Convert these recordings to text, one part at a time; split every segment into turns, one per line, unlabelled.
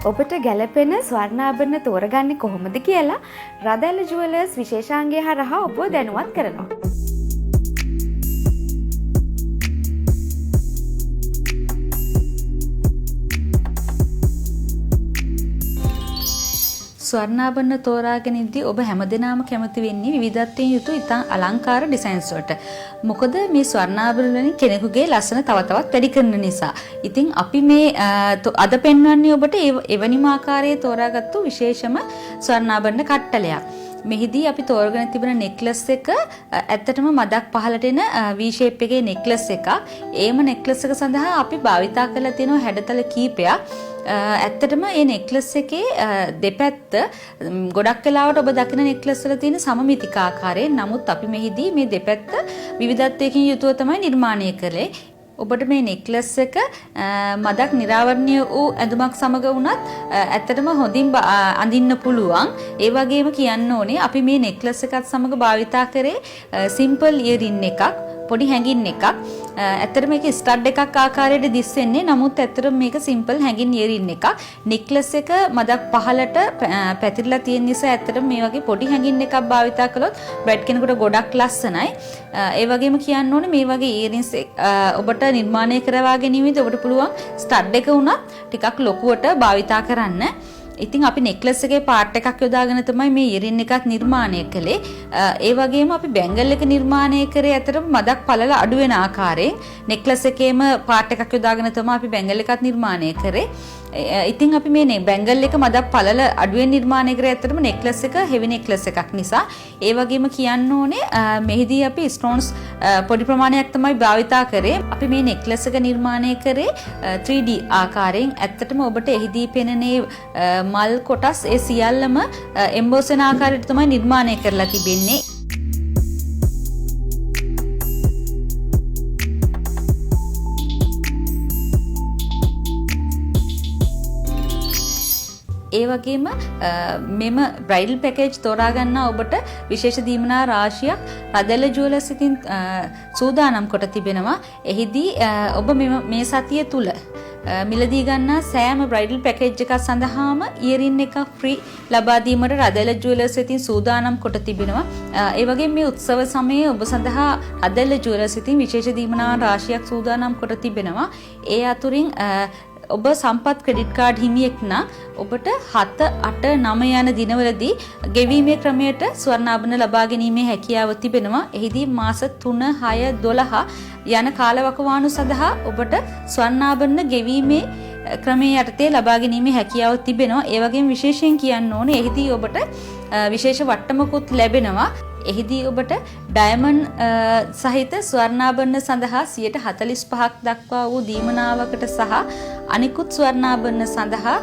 ඔබට ගැලපෙන ස්වර්ණාභරණ තෝරගන්නේ කොහොමද කියලා රදැල්ල ජුවලර්ස් විශේෂාංගය හරහා ඔබව දැනුවත් කරනවා.
ස්වර්ණාභරණ තෝරාගෙන ඉද්දී ඔබ හැමදෙනාම කැමති වෙන්නේ විවිධත්වයෙන් යුතු ඉතා අලංකාර ඩිසයින්ස් වලට. මොකද මේ ස්වර්ණාභරණ වලින් කෙනෙකුගේ ලස්සන තව තවත් වැඩි කරන නිසා. ඉතින් අපි මේ අද පෙන්වන්නේ ඔබට එවැනිම ආකාරයේ තෝරාගත්තු විශේෂම ස්වර්ණාභරණ කට්ටලයක්. මෙහිදී අපි තෝරගෙන තිබෙන නෙක්ලස් එක ඇත්තටම මදක් පහළට එන V shape එකේ නෙක්ලස් එකක්. ඒම නෙක්ලස් එක සඳහා අපි භාවිතා කරලා තියෙනවා හැඩතල කීපයක්. ඇත්තටම මේ නෙක්ලස් එකේ දෙපැත්ත ගොඩක් වෙලාවට ඔබ දකින නෙක්ලස් වල තියෙන සමමිතික ආකාරයෙන්. නමුත් අපි මෙහිදී මේ දෙපැත්ත විවිධත්වයකින් යුතුව තමයි නිර්මාණය කළේ. ඔබට මේ නෙක්ලස් එක මදක් නිරාවරණීය වූ ඇඳුමක් සමග වුණත් ඇත්තටම හොඳින් අඳින්න පුළුවන්. ඒ වගේම කියන්න ඕනේ අපි මේ නෙක්ලස් එකත් සමග භාවිතා කරේ සිම්පල් ඉයරින් එකක්, පොඩි හැඟින් එකක්. ඇත්තටම මේක ස්ටඩ් එකක් ආකාරයට දිස් වෙන්නේ. නමුත් ඇත්තටම මේක සිම්පල් හැඟින් ඉයරින් එකක්. නෙක්ලස් එක මදක් පහළට පැතිරලා තියෙන නිසා ඇත්තටම මේ වගේ පොඩි හැඟින් එකක් භාවිතා කළොත් බ්‍රයිඩ් කෙනෙකුට ගොඩක් ලස්සනයි. ඒ වගේම කියන්න ඕනේ මේ වගේ ඉයරින්ස් ඔබට නිර්මාණය කරවා ගැනීමේදී ඔබට පුළුවන් ස්ටඩ් එක වුණත් ටිකක් ලොකුවට භාවිතා කරන්න. ඉතින් අපි නෙක්ලස් එකේ පාර්ට් එකක් යොදාගෙන තමයි මේ ඉයරින් එකත් නිර්මාණය කළේ. ඒ වගේම අපි බැංගල් එක නිර්මාණය කරේ ඇත්තටම මදක් පළල අඩු වෙන ආකාරයෙන්. නෙක්ලස් එකේම පාර්ට් එකක් යොදාගෙන තමයි අපි බැංගල් එකත් නිර්මාණය කරේ. ඉතින් අපි මේ බැංගල් එක මදක් පළල අඩුවෙන් නිර්මාණය කරේ ඇත්තටම නෙක්ලස් එක හෙවි නෙක්ලස් එකක් නිසා. ඒ වගේම කියන්න ඕනේ මෙහිදී අපි ස්ටෝන්ස් පොඩි ප්‍රමාණයක් තමයි භාවිතා කරේ. අපි මේ නෙක්ලස් එක නිර්මාණය කරේ 3D ආකාරයෙන්. ඇත්තටම ඔබට එහිදී පෙනෙන මල් කොටස් ඒ සියල්ලම එම්බෝස් වෙන ආකාරයට තමයි නිර්මාණය කරලා තිබෙන්නේ. ඒ වගේම මෙම බ්‍රයිඩල් පැකේජ් තෝරා ගන්නා ඔබට විශේෂ දීමනා රාශියක් රදැල්ල ජුවලර්ස් ඉතින් සූදානම් කොට තිබෙනවා. එහිදී ඔබ මේ සතිය තුල මිලදී ගන්නා සෑම බ්‍රයිඩල් පැකේජ් එකක් සඳහාම ඉයරින් එකක් ෆ්‍රී ලබා දීමට රදැල්ල ජුවලර්ස් වෙතින් සූදානම් කොට තිබෙනවා. ඒ වගේම මේ උත්සව සමයේ ඔබ සඳහා රදැල්ල ජුවලර්ස් වෙතින් විශේෂ දීමනා රාශියක් සූදානම් කොට තිබෙනවා. ඒ අතුරින් ඔබ සම්පත් ක්‍රෙඩිට් කාඩ් හිමියෙක් නම් ඔබට 7, 8, 9 යන දිනවලදී ගෙවීමේ ක්‍රමයට ස්වර්ණාභරණ ලබා ගැනීමේ හැකියාව තිබෙනවා. එහිදී මාස 3, 6, 12 යන කාලවකවානු සඳහා ඔබට ස්වර්ණාභරණ ගෙවීමේ ක්‍රමයේ යටතේ ලබා ගැනීමේ හැකියාව තිබෙනවා. ඒ වගේම විශේෂයෙන් කියන්න ඕනේ එහිදී ඔබට විශේෂ වට්ටමකුත් ලැබෙනවා. එහිදී ඔබට ඩයමන්ඩ් සහිත ස්වර්ණාභරණ සඳහා 45% දක්වා වූ දීමනාවකට සහ අනිකුත් ස්වර්ණාභරණ සඳහා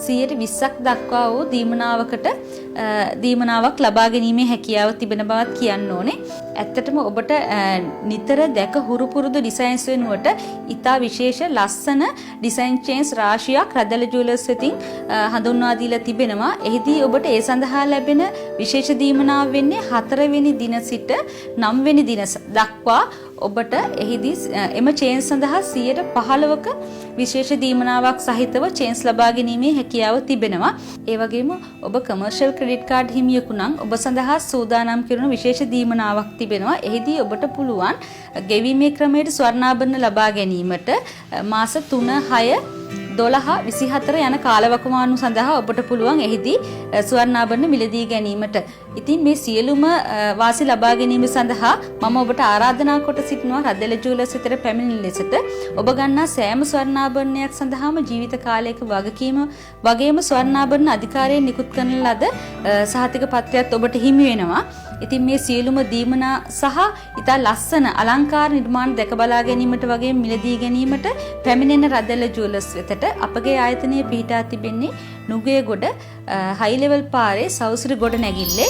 20% දක්වා වූ දීමනාවක් ලබා ගැනීමේ හැකියාව තිබෙන බවත් කියන්න ඕනේ. ඇත්තටම ඔබට නිතර දැක හුරු පුරුදු ඩිසයින්ස් වෙනුවට ඉතා විශේෂ ලස්සන ඩිසයින් චේන්ස් රාශියක් රදැල්ල ජුවලර්ස් වෙතින් හඳුන්වා දීලා තිබෙනවා. එහිදී ඔබට ඒ සඳහා ලැබෙන විශේෂ දීමනාව වෙන්නේ 4 වෙනි දින සිට 9 වෙනි දින දක්වා ඔබට එහිදී එම චේන්ස් සඳහා 15% විශේෂ දීමනාවක් සහිතව චේන්ස් ලබා ගැනීමේ හැකියාව තිබෙනවා. ඒ වගේම ඔබ කමර්ෂල් ක්‍රෙඩිට් කාඩ් හිමියෙකු නම් ඔබ සඳහා සූදානම් කරන විශේෂ දීමනාවක් තිබෙනවා. එහිදී ඔබට පුළුවන් ගෙවීමේ ක්‍රමයට ස්වර්ණාභරණ ලබා ගැනීමට මාස 3, 6, 12, 24 යන කාලවකවානු සඳහා ඔබට පුළුවන් එහිදී ස්වර්ණාභරණ මිලදී ගැනීමට. ඉතින් මේ සියලුම වාසි ලබා ගැනීම සඳහා මම ඔබට ආරාධනා කොට සිටිනවා රදැල්ල ජුවලර්ස් වෙතට පැමිණෙන ලෙසට. ඔබ ගන්නා සෑම ස්වර්ණාභරණයක් සඳහාම ජීවිත කාලයක වගකීම වගේම ස්වර්ණාභරණ අධිකාරියෙන් නිකුත් කරන ලද සහතික පත්‍රයත් ඔබට හිමි වෙනවා. ඉතින් මේ සියලුම දීමනා සහ ඉතා ලස්සන අලංකාර නිර්මාණ දැක බලා ගැනීමට වගේම මිලදී ගැනීමට පැමිණෙන රදැල්ල ජුවලර්ස් වෙතට අපගේ ආයතනය පිහිටා තිබෙන්නේ නුගේගොඩ හයි ලෙවල් පාරේ සවුසිරි ගොඩ නැගිල්ලේ.